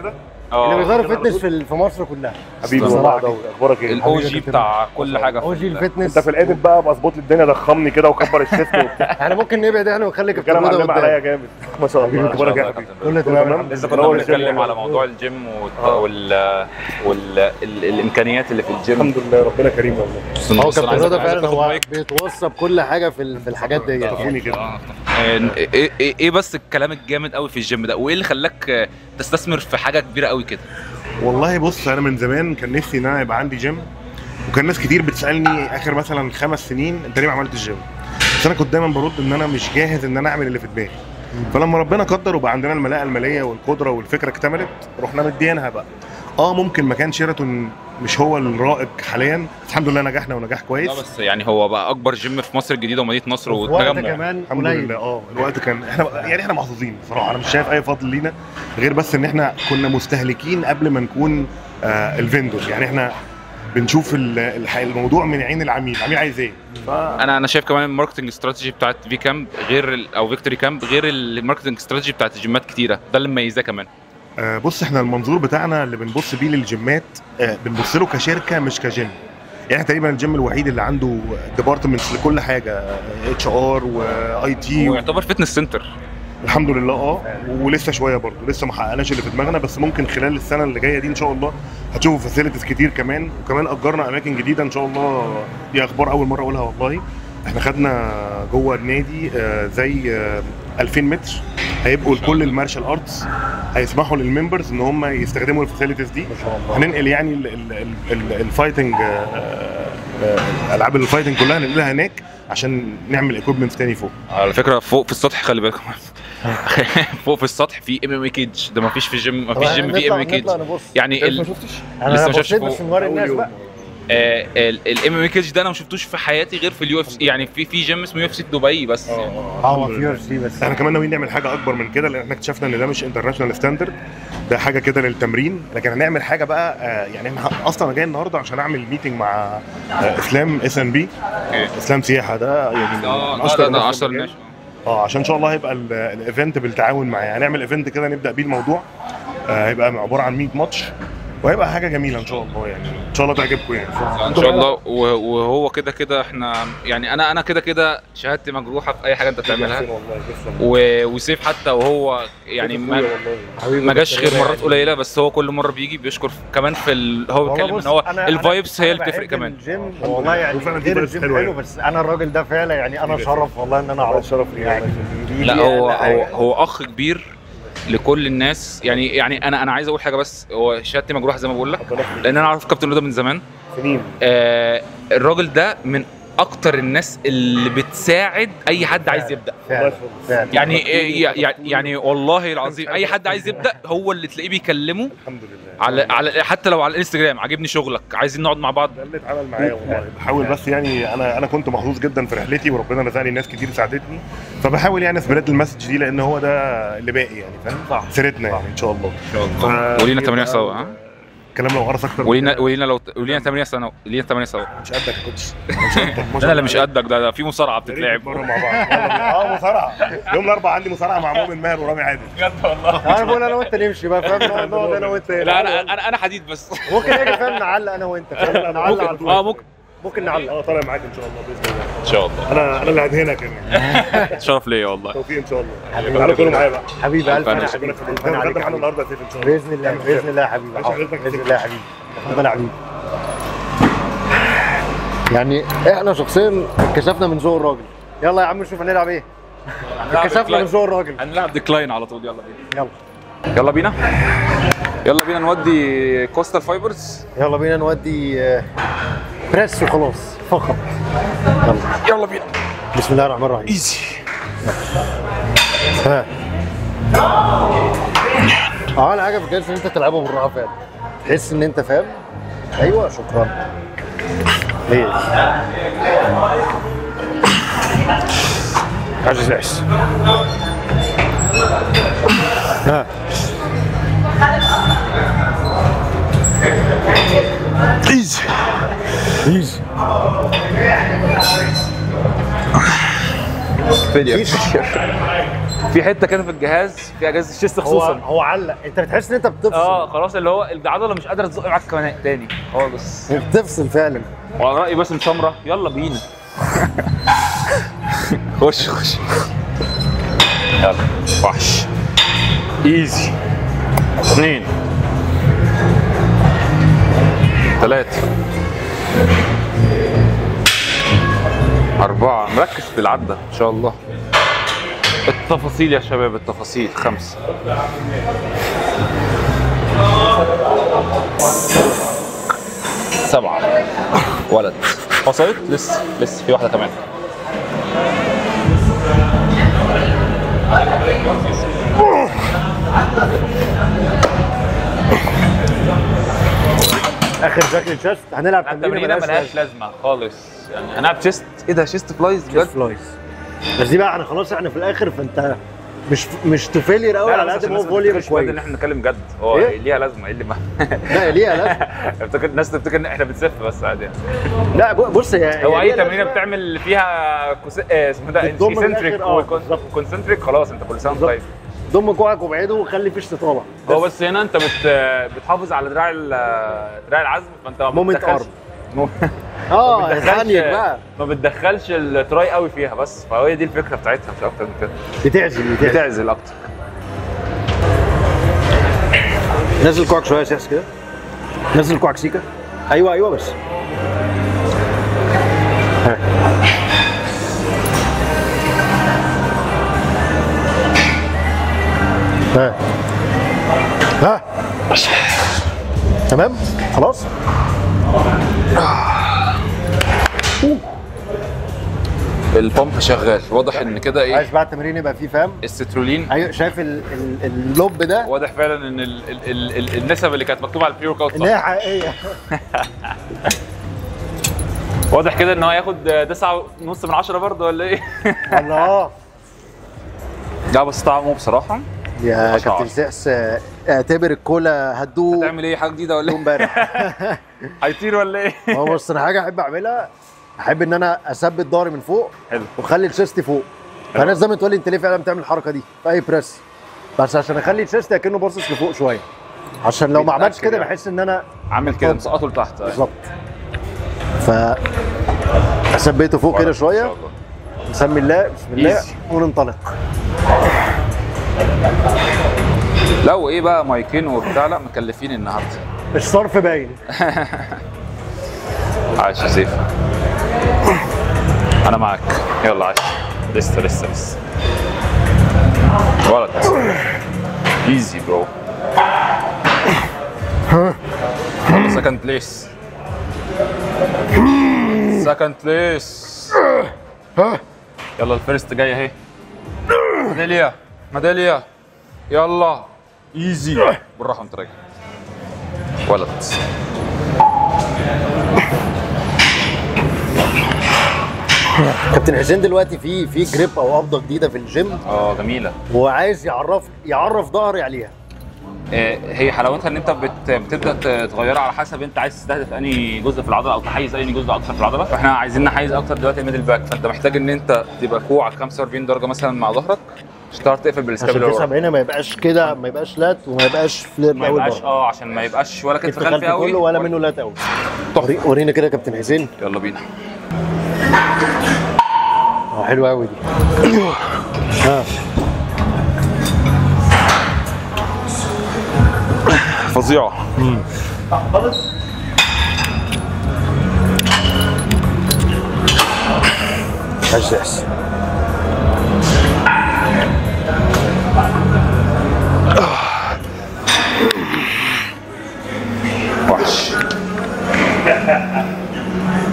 Speaker 1: اللي بيغير fitness في مصر كلها.
Speaker 5: حبيبي والله. اخبارك ايه؟
Speaker 3: ال OG بتاع كل حاجة،
Speaker 1: OG ال fitness.
Speaker 5: انت في ال edit بقى اظبط لي الدنيا، ضخمني كده وكبر ال chest وبتاع.
Speaker 1: احنا ممكن نبعد احنا ونخلي كابتن
Speaker 5: هدى قدام. عليا جامد ما شاء الله. اخبارك ايه يا حبيبي؟
Speaker 1: كله تمام.
Speaker 3: لسه كنا بنتكلم على موضوع الجيم والامكانيات اللي في الجيم.
Speaker 5: الحمد لله ربنا كريم والله.
Speaker 1: هو كابتن هدى فعلا هو بيتوصى بكل حاجة في الحاجات دي.
Speaker 3: ايه بس الكلام الجامد قوي في الجيم ده، وايه اللي خلاك تستثمر في حاجة كبيرة قوي كده؟
Speaker 5: والله بص، انا من زمان كان نفسي ان انا يبقى عندي جيم، وكان ناس كتير بتسالني اخر مثلا 5 سنين انت ليه ما عملتش جيم؟ بس انا كنت دايما برد ان انا مش جاهز ان انا اعمل اللي في دماغي. فلما ربنا قدر وبقى عندنا الملاءه المالية والقدرة والفكرة اكتملت، رحنا مديانها بقى. ممكن مكان شيراتون مش هو الرائج حاليا، بس الحمد لله نجحنا ونجاح كويس.
Speaker 3: لا بس يعني هو بقى اكبر جيم في مصر الجديدة ومدينة نصر والتجمع
Speaker 1: كمان.
Speaker 5: الحمد لله. الوقت كان احنا يعني احنا محظوظين بصراحة. انا مش شايف اي فضل لينا غير بس ان احنا كنا مستهلكين قبل ما نكون ال vendor. يعني احنا بنشوف الموضوع من عين العميل، العميل عايز ايه.
Speaker 3: انا شايف كمان ال marketing strategy بتاعت في camp غير او Victory Camp غير ال marketing strategy بتاعت الجيمات كتيرة، ده اللي مميزاه كمان.
Speaker 5: بص، احنا المنظور بتاعنا اللي بنبص بيه للجيمات بنبص له كشركة مش كجيم. يعني تقريبا الجيم الوحيد اللي عنده departments لكل حاجة، HR و IT،
Speaker 3: ويعتبر fitness center
Speaker 5: الحمد لله. ولسه شوية برضه، لسه ما حققناش اللي في دماغنا، بس ممكن خلال السنة اللي جاية دي ان شاء الله هتشوفوا facilities كتير كمان، وكمان اجرنا اماكن جديدة ان شاء الله. دي اخبار اول مرة اقولها والله. احنا خدنا جوه النادي زي 2000 متر هيبقوا لكل ال martial arts، هيسمحوا لل members ان هم يستخدموا ال facilities دي.
Speaker 1: ما شاء الله.
Speaker 5: هننقل يعني ال fighting، العاب ال fighting كلها هننقلها هناك عشان نعمل equipment تاني فوق.
Speaker 3: على فكرة فوق في السطح، خلي بالكم. فوق في السطح في MMA cage، ده ما فيش في الجيم، ما فيش جيم في MMA cage يعني.
Speaker 5: ما شفتش؟
Speaker 1: انا ما شفتش، بس نوري الناس بقى.
Speaker 3: ال MMA cage ده انا ما شفتوش في حياتي غير في ال UFC، يعني في جيم اسمه UFC دبي بس.
Speaker 1: اه في UFC بس.
Speaker 5: احنا كمان ناويين نعمل حاجة اكبر من كده، لان احنا اكتشفنا ان ده مش international standard، ده حاجة كده للتمرين، لكن هنعمل حاجة بقى. يعني احنا اصلا انا جاي النهارده عشان اعمل meeting مع اسلام SNB، اسلام سياحة ده يعني
Speaker 3: من اشطر الناس.
Speaker 5: عشان ان شاء الله هيبقى ال event بالتعاون معاه، هنعمل event كده نبدا بيه الموضوع. هيبقى عبارة عن 100 ماتش، وهيبقى حاجة جميلة ان شاء الله، يعني ان شاء الله تعجبكم يعني
Speaker 3: ان شاء الله. وهو كده كده احنا يعني انا كده كده شهادتي مجروحة في اي حاجة انت بتعملها، وسيف حتى وهو يعني ما جاش غير مرات قليله، بس هو كل مرة بيجي بيشكر كمان في هو بيتكلم ان هو ال vibes هي اللي بتفرق كمان
Speaker 1: الجيم والله يعني. غير الجيم حلو، بس انا الراجل ده فعلا يعني انا شرف والله ان انا اعرفه،
Speaker 5: شرف يعني.
Speaker 3: لا هو اخ كبير لكل الناس يعني. انا عايز اقول حاجة بس، هو شهادتي مجروحة زي ما بقول لك، لان انا اعرف كابتن ده من زمان
Speaker 5: سنين.
Speaker 3: الراجل ده من اكتر الناس اللي بتساعد اي حد عايز يبدا
Speaker 1: فعلا.
Speaker 3: يعني يعني والله العظيم اي حد عايز يبدا هو اللي تلاقيه بيكلمه
Speaker 5: الحمد لله،
Speaker 3: على حتى لو على الانستجرام، عاجبني شغلك، عايزين نقعد مع بعض.
Speaker 5: ده اللي اتعمل معايا والله. بحاول بس يعني انا كنت محظوظ جدا في رحلتي، وربنا رزقني ناس كتير ساعدتني، فبحاول يعني spread ال message دي، لان هو ده اللي باقي يعني، فاهم؟
Speaker 1: صح،
Speaker 5: سيرتنا يعني ان شاء الله.
Speaker 3: ان شاء الله. ولينا 8 سوا. ها
Speaker 5: الكلام لو قرص اكتر.
Speaker 3: ولينا لو ولينا 8 سنة، لينا 8 سوا.
Speaker 5: مش قدك يا coach، مش قدك.
Speaker 3: انا اللي مش قدك، ده في مصارعه بتتلعب
Speaker 5: مع بعض. مصارعه يوم الاربعاء، عندي مصارعه مع مؤمن ماهر ورامي عادل.
Speaker 3: بجد والله.
Speaker 1: انا بقول انا وانت نمشي بقى، فاهم؟ نقعد انا وانت.
Speaker 3: لا انا حديد بس.
Speaker 1: ممكن اجي فاهم، نعلق انا وانت، نعلق على
Speaker 3: ممكن
Speaker 1: ممكن نعلق.
Speaker 5: طالع معاك ان شاء الله باذن الله.
Speaker 3: ان شاء الله.
Speaker 5: انا اللي هدهنك يعني.
Speaker 3: شرف ليا والله.
Speaker 5: توفيق ان شاء الله. تعالوا كلوا معايا بقى
Speaker 1: حبيبي. الف
Speaker 5: انا حبيبي معانا النهارده يا سيف ان شاء الله
Speaker 1: باذن الله. باذن الله يا حبيبي، باذن الله يا حبيبي. اتفضل يا حبيبي. يعني احنا شخصيا اتكشفنا من ذوق الراجل. يلا يا عم نشوف هنلعب ايه. اتكشفنا من ذوق الراجل،
Speaker 3: هنلعب decline على طول. يلا بينا،
Speaker 1: يلا
Speaker 3: يلا بينا، يلا بينا نودي costal fibers.
Speaker 1: يلا بينا نودي press وخلاص فقط. يلا
Speaker 3: يلا بينا.
Speaker 1: بسم الله الرحمن الرحيم.
Speaker 3: easy.
Speaker 1: ها اول حاجة في الجهاز ان انت تلعبه بالراحة فعلا، تحس ان انت فاهم. ايوه شكرا. ليه؟ عجز. ها
Speaker 3: easy
Speaker 1: easy.
Speaker 3: في حتة كده في الجهاز، في اجهزة ال chest خصوصا
Speaker 1: هو علق، انت بتحس ان انت بتفصل.
Speaker 3: خلاص، اللي هو العضلة مش قادرة تزق معاك كمان تاني خالص،
Speaker 1: بتفصل فعلا.
Speaker 3: وعلى رايي باسم سمرة، يلا بينا. خش خش يلا وحش. easy. 2 3 4. مركز في العدة إن شاء الله. التفاصيل يا شباب، التفاصيل. 5 7. ولد وصلت لسه، لسه في واحدة كمان.
Speaker 1: اخر jack لل chest. هنلعب
Speaker 3: تمرينه ملهاش لازمه خالص يعني. هنلعب chest. ايه ده؟ chest flies بجد؟
Speaker 1: chest flies بس دي بقى احنا خلاص، احنا في الاخر، فانت مش to failure قوي على قد ما هو volume كويس.
Speaker 3: ان احنا نتكلم جد، هو إيه؟ ليها لازمه. ايه اللي ما
Speaker 1: لا ليها لازمه.
Speaker 3: افتكر الناس تفتكر ان احنا بنسف بس عادي يعني.
Speaker 1: لا بص هي
Speaker 3: هو اي تمرينه بتعمل فيها اسمه ده eccentric و concentric، خلاص انت كل سنة طيب.
Speaker 1: ضم كوعك وابعده وخلي فيش طالع.
Speaker 3: هو بس هنا انت بتحافظ على دراع العزم، فانت ما
Speaker 1: moment arm. اه بقى
Speaker 3: ما بتدخلش ال tri قوي فيها بس، فهي دي الفكرة بتاعتها مش اكتر من كده. بتعزل اكتر.
Speaker 1: نزل كوعك شوية يا سياس كده، نزل كوعك سيكا. ايوه ايوه بس. ها ها ها تمام خلاص.
Speaker 3: ال pump شغال، واضح ان كده ايه.
Speaker 1: عايز بعد التمرين يبقى فيه فاهم
Speaker 3: السترولين.
Speaker 1: ايوه شايف اللب ده
Speaker 3: واضح فعلا ان ال ال ال النسب اللي كانت مكتوبة على ال pre-workout
Speaker 1: صح، ان هي حقيقية.
Speaker 3: واضح كده ان هو هياخد 9.5 من 10 برضه ولا ايه؟
Speaker 1: الله.
Speaker 3: لا بس طعمه بصراحة
Speaker 1: يا كابتن سحس، اعتبر الكولا هتدوق.
Speaker 3: هتعمل ايه، حاجة جديدة ولا ايه؟
Speaker 1: امبارح
Speaker 3: هيطير ولا ايه؟
Speaker 1: هو بص، انا حاجة احب اعملها، احب ان انا اثبت ظهري من فوق.
Speaker 3: حلو.
Speaker 1: واخلي ال chest فوق. فالناس دايما تقول لي انت ليه فعلا بتعمل الحركة دي في اي press، بس عشان اخلي ال chest اكنه باصص لفوق شوية، عشان لو ما عملتش كده بحس ان انا
Speaker 3: عامل كده مسقطه لتحت.
Speaker 1: بالظبط. ف اثبته فوق كده شوية. بسم الله بسم الله وننطلق.
Speaker 3: لو ايه بقى مايكين وبتاع، لا مكلفين النهارده.
Speaker 1: الصرف باين.
Speaker 3: عاش يا سيف، انا معاك. يلا عاش، لسه لسه لسه ولد. easy bro. يلا second place، second place. يلا ال first جاي اهي. ميدالية ميدالية. يلا easy، بالراحة وانت راجع. ولد.
Speaker 1: كابتن حسين دلوقتي في grip او قبضه جديدة في الجيم.
Speaker 3: جميلة،
Speaker 1: وعايز يعرف ظهري عليها.
Speaker 3: هي حلاوتها ان انت بتبدا تغيرها على حسب انت عايز تستهدف انهي جزء في العضلة او تحيز انهي جزء اكتر في العضلة. فاحنا عايزين نحيز اكتر دلوقتي ال middle back، فانت محتاج ان انت تبقى كوعك 45 درجه مثلا مع ظهرك عشان تعرف تقفل بال scapula
Speaker 1: عشان 79 ما يبقاش كده، ما يبقاش lat وما يبقاش flare
Speaker 3: ما يبقاش عشان ما يبقاش ولا كتف خلفي قوي
Speaker 1: ولا منه lat قوي. ورينا كده يا كابتن حسين.
Speaker 3: يلا بينا.
Speaker 1: حلوة قوي دي.
Speaker 3: فظيعة.
Speaker 4: خالص.
Speaker 1: عجز.
Speaker 3: وحش.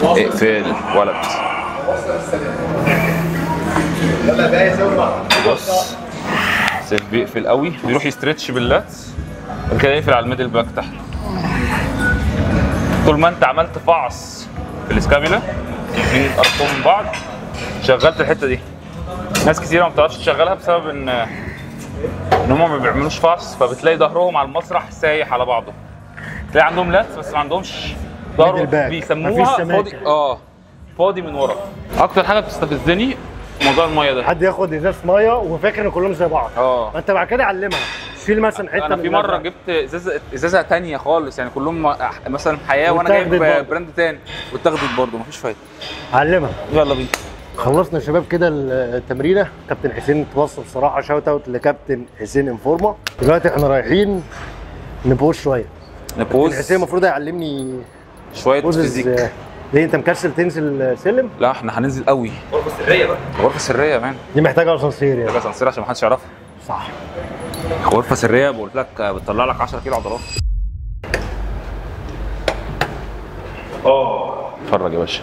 Speaker 3: اقفل ولد. بص سيف بيقفل قوي، بيروح ي stretch بال lats بعد كده يقفل على ال middle back تحت. طول ما انت عملت فعص في ال scapula الاثنين قرصتهم من بعض شغلت الحتة دي. ناس كتيرة ما بتعرفش تشغلها بسبب ان هم ما بيعملوش فعص، فبتلاقي ظهرهم على المسرح سايح على بعضه. تلاقي عندهم lats بس ما عندهمش ظهر، بيسموها فاضي. فاضي من ورا. اكتر حاجة بتستفزني موضوع المية ده.
Speaker 1: حد ياخد ازاز مية وفاكر ان كلهم زي بعض. انت بعد كده علمها، شيل مثلا حتة.
Speaker 3: انا في مرة جبت ازازة ثانية خالص، يعني كلهم مثلا حياة وانا جايب brand ثاني واتاخدت برضه، مفيش فايده.
Speaker 1: علمها.
Speaker 3: يلا بينا.
Speaker 1: خلصنا يا شباب كده التمرينه. كابتن حسين اتوصل صراحة، shout out لكابتن حسين انفورما. دلوقتي احنا رايحين ن pose شوية.
Speaker 3: ن pose.
Speaker 1: كابتن حسين المفروض يعلمني
Speaker 3: شوية physique.
Speaker 1: ليه انت مكسل تنزل سلم؟
Speaker 3: لا احنا هننزل قوي.
Speaker 4: غرفة سرية بقى.
Speaker 3: غرفة سرية يا man.
Speaker 1: دي محتاجه اسانسير يعني.
Speaker 3: محتاجه اسانسير عشان ما حدش يعرفها.
Speaker 1: صح.
Speaker 3: غرفة سرية بقول لك بتطلع لك 10 كيلو عضلات. اتفرج يا باشا.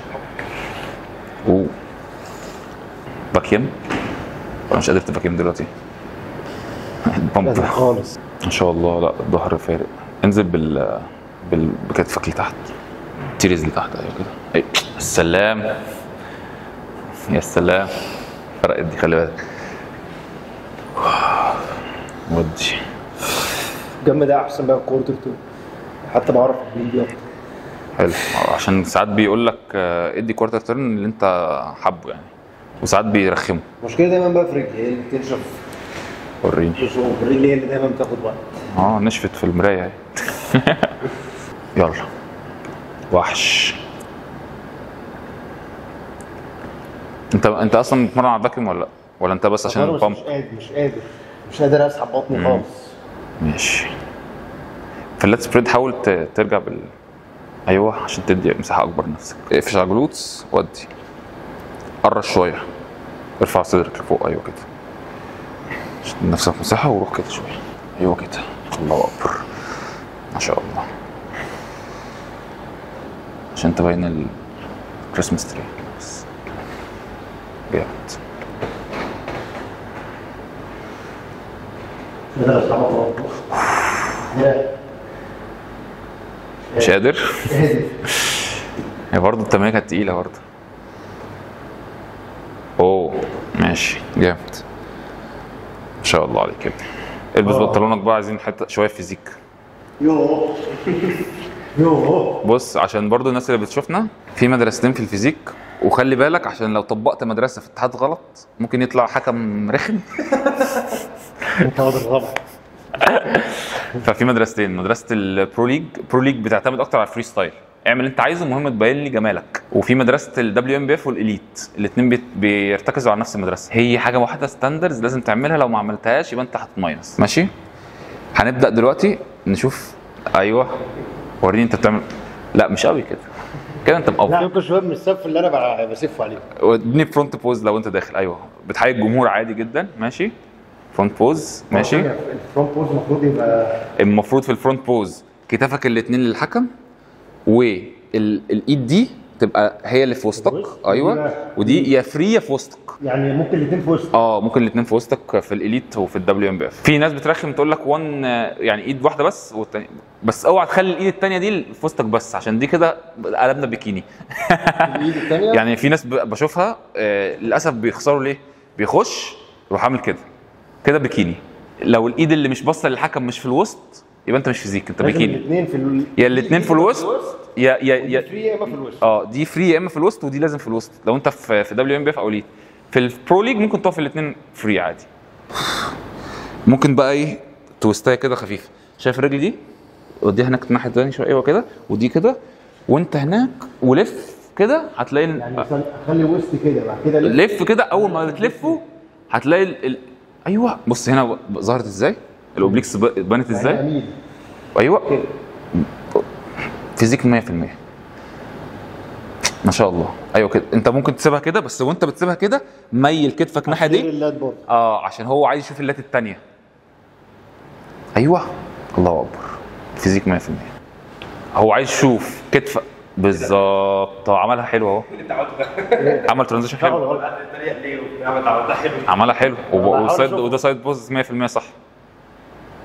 Speaker 3: اوه vacuum؟ انا مش قادر ت vacuum دلوقتي.
Speaker 1: ال pump خالص.
Speaker 3: ان شاء الله. لا الظهر فارق. انزل بكتفك لتحت. teres لتحت. ايوه كده. ايوه السلام يا سلام. فرقت دي، خلي بالك. ودي
Speaker 1: الجنب ده احسن بقى، quarter turn حتى بعرف اجيب بيه اكتر.
Speaker 3: حلو، عشان ساعات بيقول لك ادي quarter turn اللي انت حابة يعني، وساعات بيرخموا.
Speaker 1: المشكلة دايما بقى في رجلي، هي اللي بتنشف.
Speaker 3: وريني.
Speaker 1: رجلي هي اللي دايما بتاخد وقت.
Speaker 3: نشفت في المراية اهي. يلا وحش. انت اصلا بتتمرن على ال vacuum ولا لا؟ ولا انت بس عشان ال pump؟
Speaker 1: مش قادر اسحب بطني خالص.
Speaker 3: ماشي. في ال lat spread حاول ترجع ايوه عشان تدي مساحة اكبر لنفسك. اقفش على glutes ودي. قرش شوية. ارفع صدرك لفوق. ايوه كده. عشان نفسك مساحة وروح كده شوية. ايوه كده. الله اكبر. ما شاء الله. عشان تبين ال Christmas tree بس. جامد. مش قادر. هي برضه التمرينه كانت تقيلة برضه. اوه ماشي جامد ما شاء الله عليك يا ابني. البس بنطلونك بقى، عايزين حتة شوية physique.
Speaker 1: يوه يوه.
Speaker 3: بص عشان برضو الناس اللي بتشوفنا في مدرستين في ال physique، وخلي بالك عشان لو طبقت مدرسه في الاتحاد غلط ممكن يطلع حكم رخم.
Speaker 1: انت واضح طبعا.
Speaker 3: ففي مدرستين، مدرسه ال pro league، pro league بتعتمد اكتر على ال freestyle، اعمل اللي انت عايزه المهم تبين لي جمالك. وفي مدرسه ال WNBF وال elite، الاثنين بيرتكزوا على نفس المدرسة، هي حاجة واحدة standards لازم تعملها، لو ما عملتهاش يبقى انت هت minus. ماشي، هنبدا دلوقتي نشوف. ايوه وريني انت بتعمل. لا مش قوي كده كده، انت مقوي.
Speaker 1: لا شوية من السف اللي انا بسفه عليه.
Speaker 3: اديني front pose لو انت داخل. ايوه بتحيي الجمهور عادي جدا. ماشي front pose. ماشي
Speaker 1: ال front pose المفروض يبقى،
Speaker 3: المفروض في ال front pose كتافك الاثنين للحكم، والايد دي تبقى هي اللي في وسطك. ايوه ودي يا free يا في وسطك،
Speaker 1: يعني ممكن الاثنين في وسطك.
Speaker 3: ممكن الاثنين في وسطك في ال elite وفي ال WNBF. في ناس بترخم تقول لك 1 يعني ايد واحدة بس والثانية بس، اوعى تخلي الايد الثانية دي في وسطك بس، عشان دي كده قلبنا بيكيني.
Speaker 1: الايد الثانية
Speaker 3: يعني في ناس بشوفها للاسف بيخسروا. ليه؟ بيخش يروح عامل كده كده بيكيني. لو الايد اللي مش باصة للحكم مش في الوسط يبقى انت مش physique، انت بيكيني.
Speaker 1: الاثنين في
Speaker 3: يا الاثنين في الوسط، يا يا يا
Speaker 1: free يا اما في الوسط.
Speaker 3: دي free يا اما في الوسط، ودي لازم في الوسط لو انت في WNBF او elite. في ال pro league ممكن تقف الاثنين free عادي. ممكن بقى ايه توستايه كده خفيفة. شايف الرجل دي؟ وديها هناك الناحية الثانية شوية. ايوه كده، ودي كده، وانت هناك ولف كده هتلاقي
Speaker 1: يعني خلي وسط كده بعد كده
Speaker 3: لف كده. اول ما بتلفه هتلاقي ايوه بص هنا ظهرت ازاي ال obliques بانت ازاي. ايوه physique 100% ما شاء الله. ايوه كده، انت ممكن تسيبها كده بس، وانت بتسيبها كده ميل كتفك ناحية دي عشان هو عايز يشوف ال lat الثانية. ايوه الله اكبر، physique 100%. هو عايز يشوف كتفك بالظبط. هو عملها حلو اهو، عمل transition حلو، عملها حلو. و side، وده side pose 100% صح.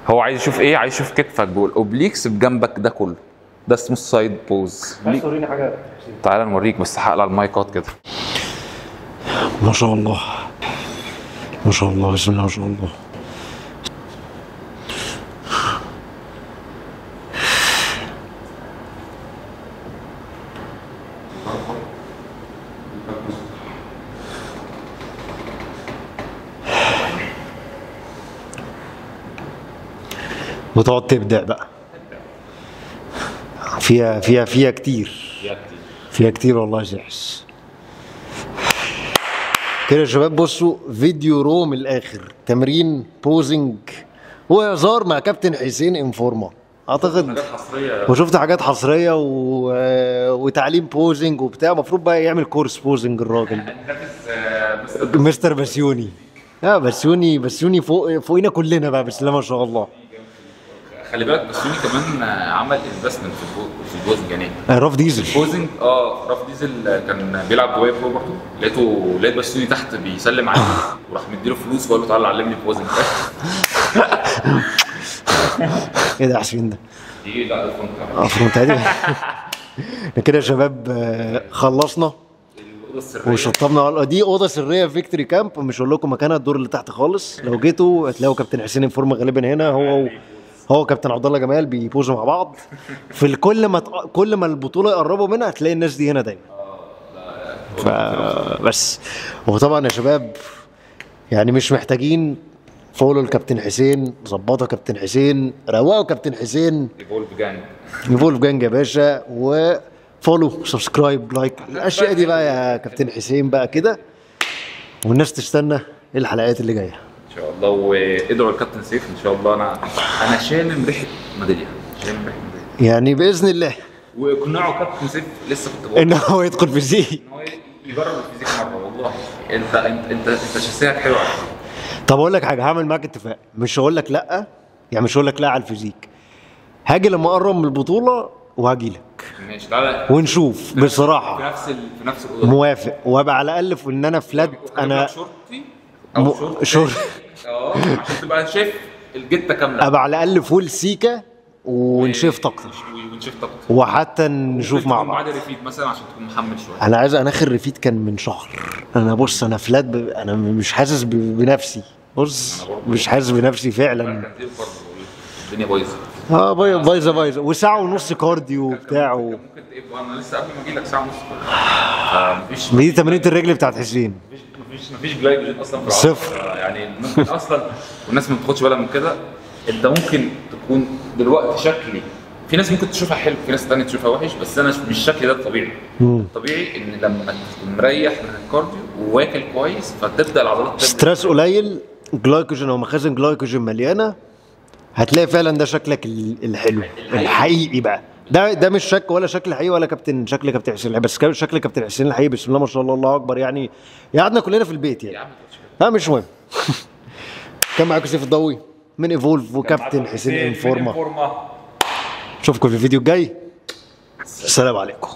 Speaker 3: هو عايز يشوف ايه؟ عايز يشوف كتفك جوه ال obliques بجنبك ده كله، ده اسمه ال side pose.
Speaker 1: بس وريني حاجة،
Speaker 3: تعالى نوريك، بس هقلع المايكات كده.
Speaker 1: ما شاء الله ما شاء الله، بسم الله ما شاء الله. وتقعد تبدع بقى فيها فيها فيها كتير، فيها كتير والله. جحش كده يا شباب. بصوا فيديو raw من الاخر، تمرين posing وهزار مع كابتن حسين انفورما اعتقد،
Speaker 3: حاجات حصرية،
Speaker 1: وشفت حاجات حصرية وتعليم posing وبتاع. المفروض بقى يعمل كورس posing الراجل. مستر بسيوني. بسيوني بسيوني فوقينا كلنا بقى، بس لا ما شاء الله.
Speaker 3: خلي بالك بسيوني كمان عمل investment في ال posing، يعني
Speaker 1: راف ديزل
Speaker 3: posing. راف ديزل كان بيلعب دبي pro برضه، لقيت بسيوني تحت بيسلم عليه وراح مديله فلوس وقال له تعالى علمني posing.
Speaker 1: ايه ده يا حسين ده؟
Speaker 3: دي لا front
Speaker 1: front عادي. كده يا شباب خلصنا وشطبنا. دي اوضة سرية في Victory Camp، مش هقول لكم مكانها، الدور اللي تحت خالص. لو جيتوا هتلاقوا كابتن حسين انفورما غالبا هنا، هو كابتن عبد الله جمال بيبوزوا مع بعض في الكل. ما كل ما البطولة يقربوا منها هتلاقي الناس دي هنا دايما. فبس، وطبعا يا شباب يعني مش محتاجين follow الكابتن حسين، ظبطوا كابتن حسين، روقوا كابتن حسين،
Speaker 3: Evolve Gang،
Speaker 1: Evolve Gang يا باشا، و follow subscribe like الاشياء دي بقى يا كابتن حسين بقى كده، والناس تستنى الحلقات اللي جاية
Speaker 3: ان شاء الله. وادعوا الكابتن سيف ان شاء الله. انا شامم ريحه ميدالية، شامم ريحه ميدالية
Speaker 1: يعني باذن الله.
Speaker 3: واقنعوا كابتن سيف، لسه كنت بقول
Speaker 1: ان هو يدخل physique،
Speaker 3: ان هو يجرب ال physique مرة. والله انت انت انت انت شخصيتك حلوة.
Speaker 1: طب اقول لك حاجة، هعمل معاك اتفاق، مش هقول لك لا، يعني مش هقول لك لا على ال physique. هاجي لما اقرب من البطولة وهاجي لك.
Speaker 3: ماشي تعالى
Speaker 1: ونشوف بصراحة
Speaker 3: في نفس في نفس الاوضة.
Speaker 1: موافق، وابقى على الاقل في ان انا flat، انا
Speaker 3: شورتي او شورت عشان تبقى شايف الجته كاملة،
Speaker 1: ابقى على الاقل full سيكا ونشفت اكتر،
Speaker 3: ونشفت اكتر،
Speaker 1: وحتى نشوف مع بعض
Speaker 3: بعد refeed مثلا عشان تكون محمل شوية.
Speaker 1: انا عايز، انا اخر refeed كان من شهر. انا بص انا flat انا مش حاسس بنفسي، بص مش حاسس بنفسي فعلا.
Speaker 3: الدنيا بايظة.
Speaker 1: بايظة بايظة، وساعة ونص cardio وبتاع
Speaker 3: ممكن تبقى انا لسه قبل ما اجي لك ساعة ونص. مفيش
Speaker 1: دي تمرينه الرجل بتاعت حسين،
Speaker 3: مفيش جلايكوجين اصلا في العضلة،
Speaker 1: صفر
Speaker 3: يعني. ممكن اصلا والناس ما بتاخدش بالها من كده، انت ممكن تكون دلوقتي شكلي في ناس ممكن تشوفها حلو، في ناس ثانية تشوفها وحش، بس انا مش شكلي ده الطبيعي. الطبيعي ان لما تكون مريح من ال cardio وواكل كويس فتبدا العضلات
Speaker 1: stress قليل، جلايكوجين او مخازن جلايكوجين مليانة، هتلاقي فعلا ده شكلك الحلو الحقيقي بقى. ده مش شك ولا شكل حقيقي ولا كابتن، شكل كابتن حسين الحقيقي، بس شكل كابتن حسين الحقيقي بسم الله ما شاء الله الله اكبر يعني، قعدنا كلنا في البيت يعني. مش مهم. كان معاكم سيف الضوي من ايفولف وكابتن حسين انفورما. اشوفكم في الفيديو الجاي، السلام عليكم.